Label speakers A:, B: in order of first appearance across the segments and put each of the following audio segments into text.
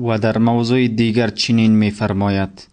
A: و در موضوع دیگر چنین می‌فرماید: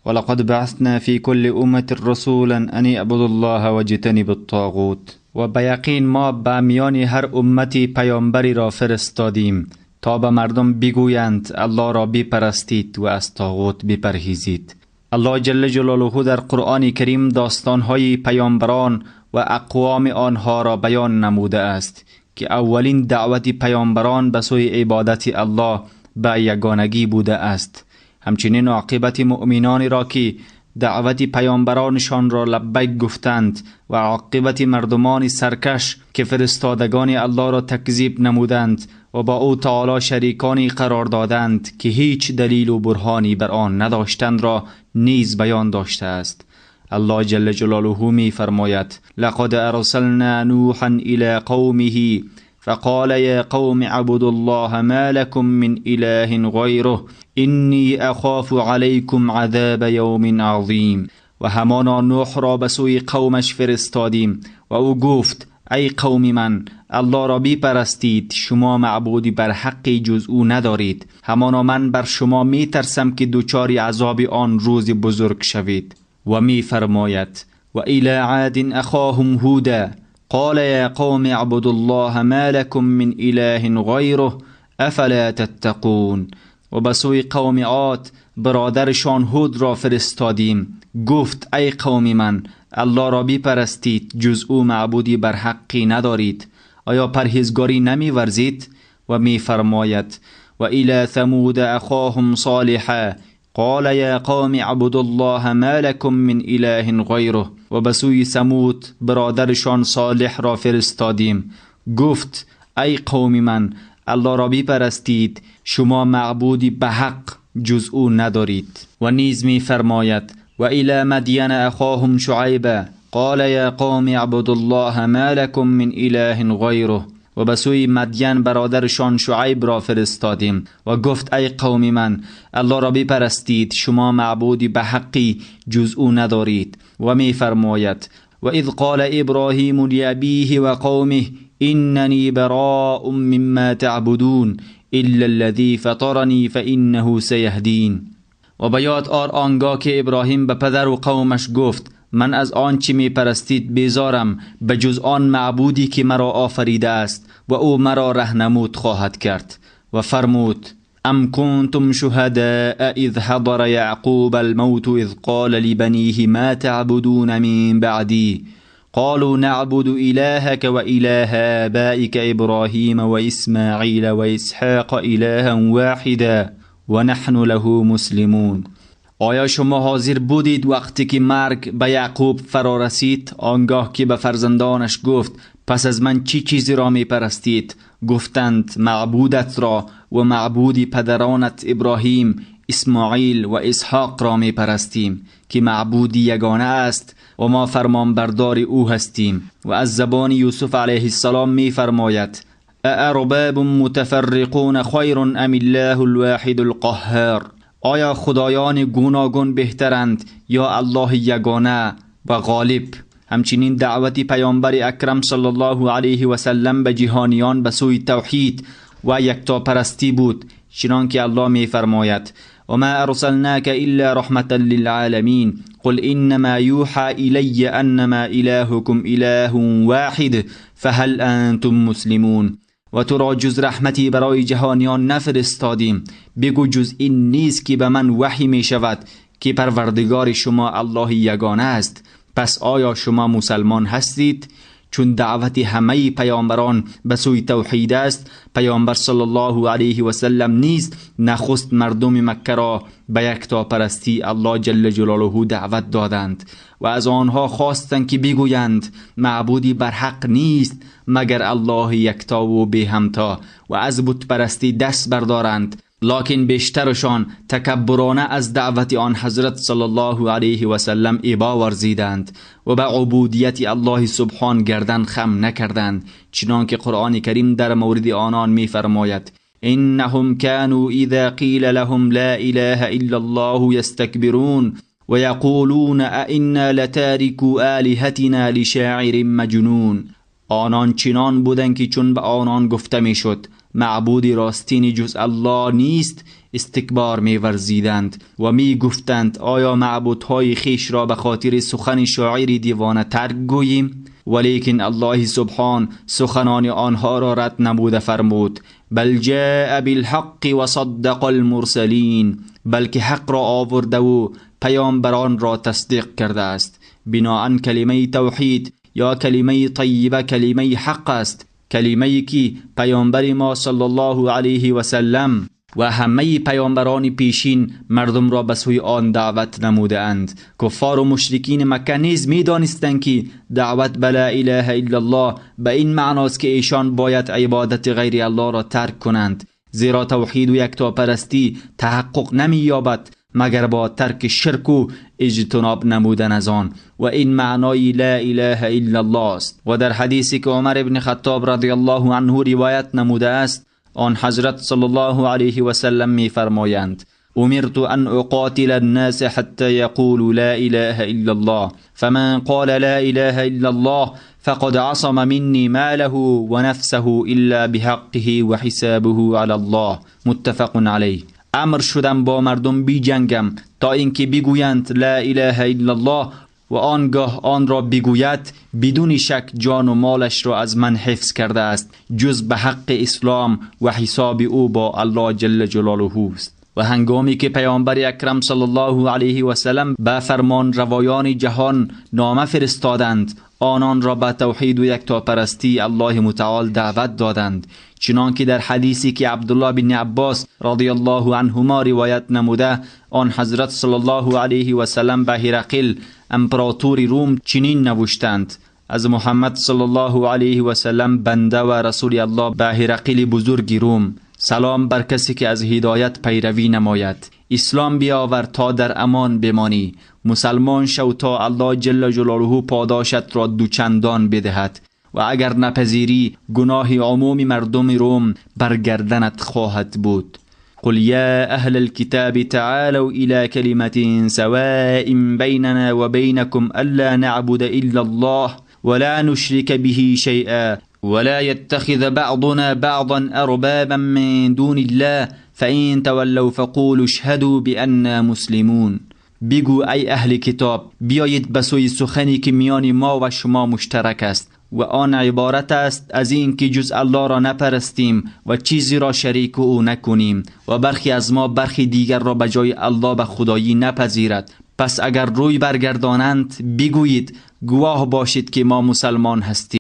A: ولقد بعثنا فی کل امة رسولا ان اعبدوا الله واجتنبوا الطاغوت. و به یقین ما به میان هر امتی پیامبری را فرستادیم تا به مردم بگویند الله را بپرستید و از طاغوت بپرهیزید. الله جل جلاله در قرآن کریم داستانهای پیامبران و اقوام آنها را بیان نموده است که اولین دعوت پیامبران به سوی عبادت الله به یگانگی بوده است. همچنین عاقبت مؤمنانی را که دعوت پیامبرانشان را لبیک گفتند و عاقبت مردمان سرکش که فرستادگان الله را تکذیب نمودند و با او تعالی شریکانی قرار دادند که هیچ دلیل و برهانی بر آن نداشتند را نیز بیان داشته است. الله جل جلاله می فرماید: لقد ارسلنا نوحا الى قومه فقال يا قوم اعبدوا الله ما لكم من إله غيره إني أخاف عليكم عذاب يوم عظیم. و همانا نوح را به سوی قومش فرستادیم و او گفت: ای قوم من، الله را بپرستید، شما معبودی بر حقی جز او ندارید. همانا من بر شما می ترسم که دچار عذاب آن روز بزرگ شوید. و می فرماید: و إلى عاد أخاهم هودا قال يا قوم اعبدوا الله ما لكم من إله غيره افلا تتقون. و به سوی قوم عاد برادرشان هود را فرستادیم، گفت: ای قوم من، الله را بپرستید، جز او معبودی بر حقی ندارید، آیا پرهیزگاری نمی ورزید؟ و می فرماید: و إلى ثمود أخاهم صالحا قال يا قوم اعبدوا الله ما لكم من إله غيره. و به سوی ثمود برادرشان صالح را فرستادیم، گفت: ای قوم من، الله را بپرستید، شما معبودی به حق جز او ندارید. و نیز می فرماید: و إلى مدین أخاهم شعیبا قال يا قوم اعبدوا الله ما لكم من إله غیره. و به سوی مدین برادرشان شعیب را فرستادیم و گفت: ای قوم من، الله را بپرستید، شما معبودی به حقی جز او ندارید. و می فرماید: و اذ قال ابراهیم لأبیه و قومه اننی براء مما تعبدون الا الذی فطرنی فانه سیهدین. و به یاد آر آنگاه که ابراهیم به پدر و قومش گفت: من از آنچه می پرستید بیزارم، به جز آن معبودی که مرا آفریده است و او مرا رهنمود خواهد کرد. و فرمود: ام کنتم شهداء اذ حضر یعقوب الموت اذ قال لبنیه ما تعبدون من بعدی قالوا نعبد إلهك وإله آبائك إبراهيم وإسماعيل وإسحاق إلها واحدا ونحن له مسلمون. آیا شما حاضر بودید وقتی که مرگ به یعقوب فرا رسید، آنگاه که به فرزندانش گفت: پس از من چی چیزی را می پرستید؟ گفتند: معبودت را و معبود پدرانت ابراهیم، اسماعیل و اسحاق را می پرستیم که معبودی یگانه است و ما فرمانبردار او هستیم. و از زبان یوسف علیه السلام می فرماید: اارباب متفرقون خیر ام الله الواحد القهار. آیا خدایان گوناگون بهترند یا الله یگانه و غالب؟ همچنین دعوت پیامبر اکرم صلی الله علیه و سلم به جهانیان به سوی توحید و یکتاپرستی بود، چنانکه الله می فرماید: و ما ارسلناک الا رحمة للعالمین قل انما یوحى الی انما الهکم اله واحد فهل انتم مسلمون. و تو را جز رحمتی برای جهانیان نفرستادیم، بگو جز این نیست که به من وحی می شود که پروردگار شما الله یگانه است، پس آیا شما مسلمان هستید؟ چون دعوت همه پیامبران به سوی توحید است، پیامبر صلی الله علیه و سلم نیز نخست مردم مکه را به یکتاپرستی الله جل جلاله دعوت دادند و از آنها خواستند که بگویند معبودی بر حق نیست مگر الله یکتا و بی همتا و از بت پرستی دست بردارند. لکن بیشترشان تکبرانه از دعوت آن حضرت صلی الله علیه و سلم ابا ورزیدند و به عبودیت الله سبحان گردن خم نکردند، چنانکه قرآن کریم در مورد آنان می فرماید: انهم كانوا اذا قیل لهم لا اله الا الله یستکبرون و یقولون ائنا لتارکو آلهتنا لشاعر مجنون. آنان چنان بودند که چون به آنان گفته میشد معبود راستین جز الله نیست، استکبار می‌ورزیدند و می‌گفتند آیا معبودهای خویش را به خاطر سخن شاعر دیوانه ترک گوییم؟ ولیکن الله سبحان سخنان آنها را رد نموده فرمود بل جاء بالحق و صدق المرسلین، بلکه حق را آورده و پیامبران را تصدیق کرده است. بناءً کلمه توحید یا کلمه طیبه کلمه حق است، کلمه که پیامبر ما صلی الله علیه و سلم و همه پیامبران پیشین مردم را به سوی آن دعوت نموده اند. کفار و مشرکین مکه نیز می دانستند که دعوت به لا اله الا الله به این معناست که ایشان باید عبادت غیر الله را ترک کنند، زیرا توحید و یکتاپرستی تحقق نمی یابد مگر با ترک شرک و اجتناب نمودن از آن، و این معنای لا اله الا الله است. و در حدیثی که عمر ابن خطاب رضی الله عنه روایت نموده است، آن حضرت صلی الله علیه و سلم می فرمایند امرت ان اقاتل الناس حتى يقولوا لا اله الا الله فمن قال لا اله الا الله فقد عصم مني ماله ونفسه الا بحقه وحسابه على الله. متفق علیه. امر شدم با مردم بجنگم تا اینکه بگویند لا اله الا الله و آنگاه آن را بگوید بدون شک جان و مالش را از من حفظ کرده است، جز به حق اسلام و حساب او با الله جل جلاله است. و هنگامی که پیامبر اکرم صلی الله علیه و سلم به فرمان روایان جهان نامه فرستادند، آنان را به توحید و یکتاپرستی الله متعال دعوت دادند، چنانکه در حدیثی که عبدالله بن عباس رضی الله عنهما روایت نموده، آن حضرت صلی الله علیه و سلم به هرقل امپراتور روم چنین نوشتند: از محمد صلی الله علیه و سلم بنده و رسول الله به هرقل بزرگ روم، سلام بر کسی که از هدایت پیروی نماید. اسلام بیاور تا در امان بمانی، مسلمان شو تا الله جل جلاله پاداشت را دوچندان بدهد، و اگر نپذیری گناه عموم مردم روم بر گردنت خواهد بود. قل يا أهل الكتاب تعالوا إلى كلمة سواء بيننا وبينكم ألا نعبد إلا الله ولا نشرك به شيئا ولا يتخذ بعضنا بعضا أربابا من دون الله فإن تولوا فقولوا اشهدوا بأننا مسلمون. بگو ای اهل کتاب، بیایید به سوی سخنی که میان ما و شما مشترک است و آن عبارت است از این که جز الله را نپرستیم و چیزی را شریک او نکنیم و برخی از ما برخی دیگر را به جای الله به خدایی نپذیرد. پس اگر روی برگردانند بگویید گواه باشید که ما مسلمان هستیم.